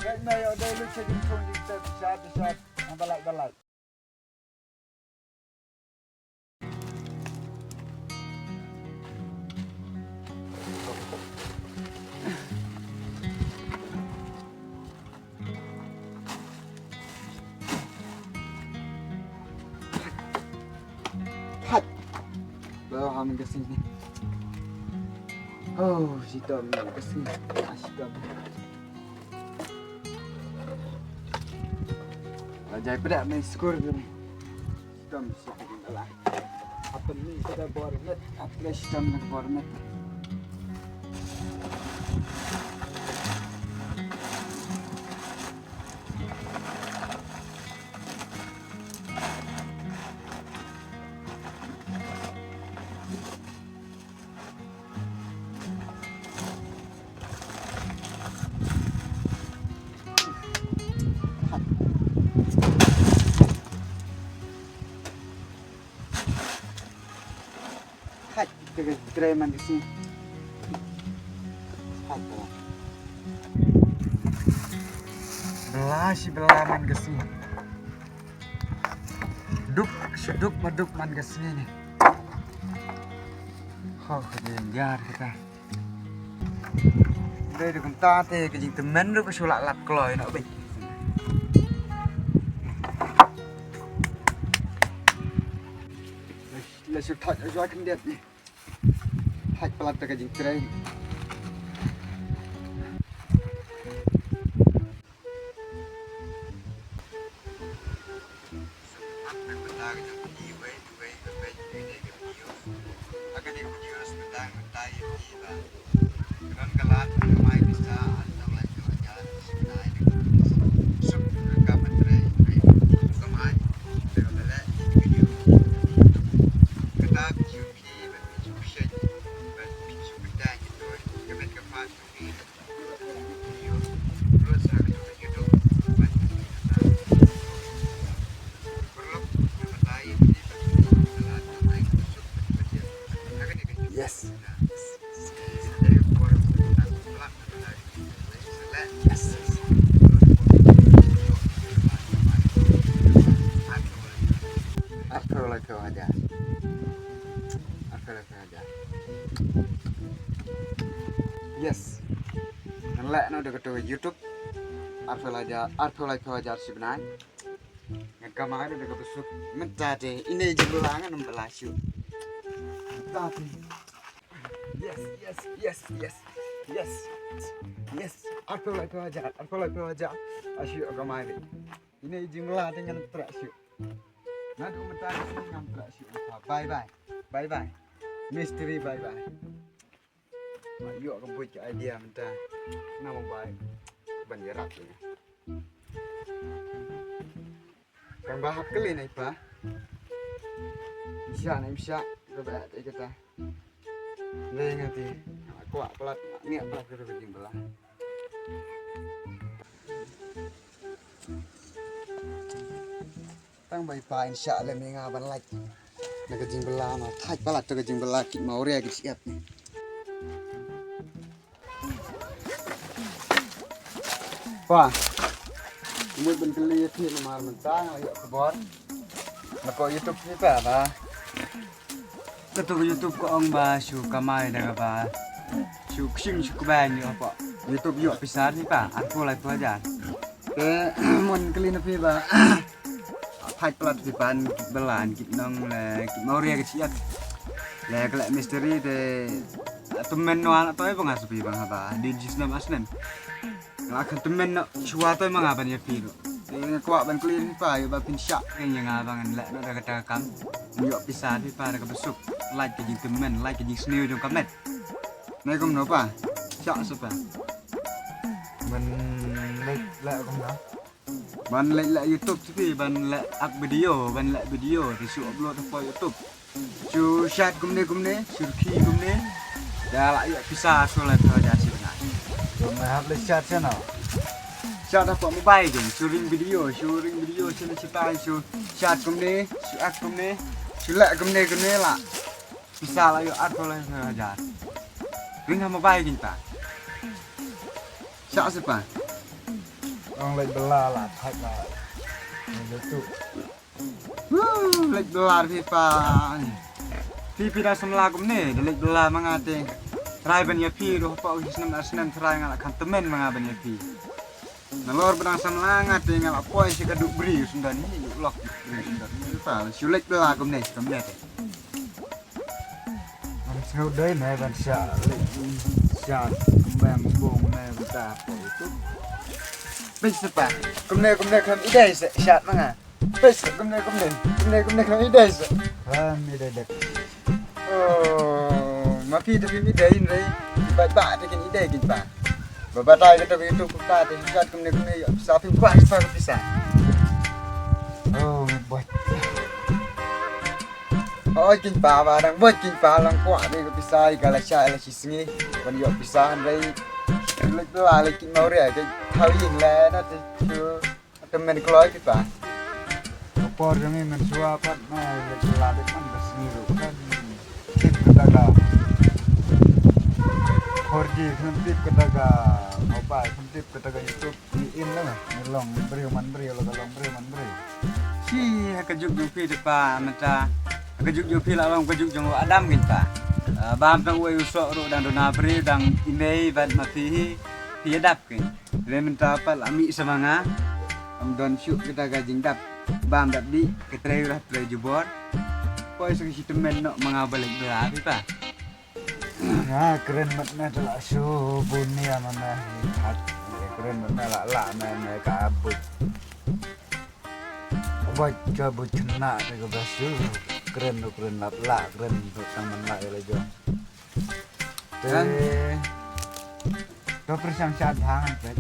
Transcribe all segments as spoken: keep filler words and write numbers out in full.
Right now, yo, dei lut sha jingthung jingtep, sha, sha, ang balat, balat. Hai. Bawa ham ke sini. Oh, situ ke sini. Ah, situ. Jai pedak main skor tu ni. Situ, situ lah. Apa ni kita bor net? Apa situ nak bor net? Hai, kita ke gerai man ke sini. Hai, bela. Bela shi bela man ke sini. Duk, shi duk ma duk man ke sini ni. Ho, ka jingjar kita. Dei da kumta te ka jingtymmen ruh ka shu lah lap kloi noh beit. La shu thait shuwa khyndiat ni. Thait palat da ka jingtrei. Yes. Yes. Arphew laiphew hajar. Arphew laiphew hajar. Yes. Ngan leh noh da kato YouTube. Arphew laiphew hajar, arphew laiphew hajar shi bnai. Ngan kamai da kaba suk. Mynta te ine jingla ngan ym bala shuh. Mynta te. Yes, yes, yes, yes. Yes. Yes. Arphew laiphew hajar, arphew laiphew hajar. Ashu kamai de. Ine jingla te ngan trah shuh. Naduh mynta te ngam trah shuh. Bye bye. Bye bye. Mystery, bye bye. Ïoh ka buit ka idea mynta. Na mobile ban ïarap ïa nga. Kan ba hap kylli na i pa. Im shah na im shah ka ba te kata. Lei nga te. Kwah palat, ngiah palat ka jingbylla. Tang ba i pa in shah lem ïa nga ban lait na ka jingbylla, na thait palat ka jingbylla, kit ma u re ki shyiap ni. Pa, mut ban kylli ïa phi namar mynta nga la ïoh khubor na ka YouTube ni pa ba. Kato ka YouTube ka ong ba shu kamai da kaba shu ksing shu kbai ïoh hapoh YouTube ïoh pisa ni pa, arphew laiphew hajar. Te mon kylli na phi ba thait palat phi pan kit bylla kit nong le kit mawria ka chiat. Le ka leh mystery te tymmen noh la toi ba nga supi ba nga ba di jisnem asnem. Nga khan tymmen noh shuwa toi ma nga ban ïa phi ruh. Te nga kwah ban kylli phi pa ïa ba phin shah kane ïa nga ba ngan leh noh da kata ka kam. Ïoh pisa phi pa da kaba suk. Lait ka jingtymmen, lait ka jingsniew jong ka met. Nai kumno pa? Shah sha pa. Ban leh leh kumno? Ban leh leh YouTube te phi, ban leh ak video, ban leh video te shu upload hapoh YouTube. Shu shad kumne kumne, shu rkhie kumne. Da la ïoh pisa shu leh pisa ja shu na. Kumne hap leh shad sha no. Shad hapoh mobile jong, shu ring video, shu ring video shu leh shita shu shad kumne, shu ak kumne, shu leh kumne kumne la. Pisa la ïoh arphew lai hajar. Ring ha mobile jong ta. Shah sha pa. Ong leit bylla la thait la. Ni tu. Leit bylla phi pa. Phi phi da samla kumne, da leit bylla ma nga te. Trai ban ïa phi ruh pa u snem ar snem trai nga la khan tymmen ma nga ban ïa phi. Nalor ba dang samla nga te nga la poi shi ka duk bri u sendon ni, duk lok bri u sendon ni. Pa, shu leit bylla kumne, kumne te. Ban sngewdei ne ban shah leit shah kumne bong ne ban ta poi tu. Pis pa. Kumne kumne khlem i dei se shah ma nga. Pis kumne kumne. Kumne kumne khlem i dei se. Khlem i dei dek. Oh, ma phi te phi mi dei in rei. Ba ba te kin i dei kin pa. Ba batai ka to ka tu ka te shah kumne kumne ïa. Sa phi kwah sa ka pisa. Oh, mi boi. Oi kin pa ba dang boi kin pa lang kwah dei ka pisa i ka la shah la shi sngi. Ban ïoh pisa hynrei leit bylla leit kin mau ria ka thaw ïing la na te shu tymmen kloi kin pa. Ka por jong ngi mynshuwa pat ma leit bylla dei man ka sngi ruh kan tip kata ka four G, kan tip kata ka mobile, kan tip kata ka YouTube. Ngi im na ngi long briew man briew, la ka long briew man briew. Shi ha ka juk jong phi te pa mynta. Ha ka juk jong phi la long ka juk jong u Adam kin pa. Ah, bam tang uwei u soh ruh dang duna briew dang i mei bad ma phi hi. Phi ïa dap kin. Te mynta pat la mih sa ma nga. Am don shuh kita ka jingdap. Bam dap dih ka trei rah trei jubor. Poi sa ka shi tymmen noh ma nga ba leit bylla phi pa. Nga kren mat na te la shu bun nia ma me hi that. Kren mat na la la me me ka buit. Buit ka buit kena te ka ba shu. Kren tu kren lap la kren tu tang man la ila jong. Te. Kan. To persang shat hang te.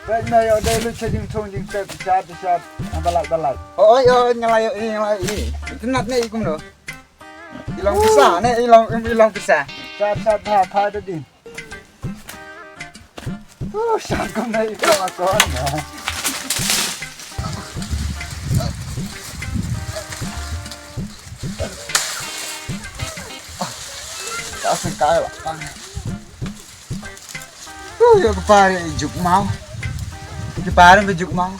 Peit me ïoh dei lut sha jingthung jingtep shat shat. Balai balai. Oi oi nga la ïoh i nga la ïoh i. Tynat ne i kumno. I long pisa ne i long i long pisa. Shat shat ha pha da din. Uh, shat kumne i ko akon ne. Ta sngewkai la pang. Uh, ïoh ka par ïa i juk maw. Ki par ïa ka juk maw.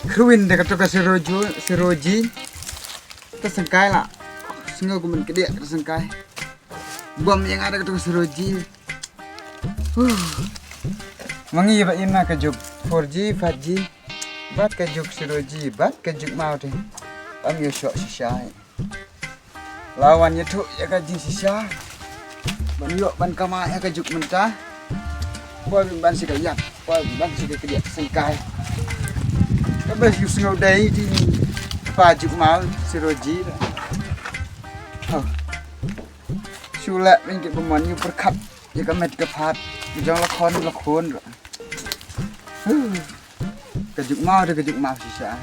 Khrwin da kato ka siroji, siroji. Ta sngewkai la. Sngew kumne ka diak ta sngewkai. Bom ïa nga da kato ka siroji. Uh. Ma ngi ba im na ka juk four G, five G. Bad ka juk siroji, bad ka juk maw te. Am ïoh shoh shisha. La wan ïathuh ïa ka jingshisha ban ïoh ban kamai ha ka juk mynta. Poi ban shi ka ïap, poi ban shi ka kdiah sngewkai. Ka best ïoh sngew dei ti pa juk maw siroji. Oh. Shu leh ban ki bymman ïoh pyrkhat ïa ka met ka phad. Jong la khon la khon. Huh. Ka juk maw te ka juk maw shisha.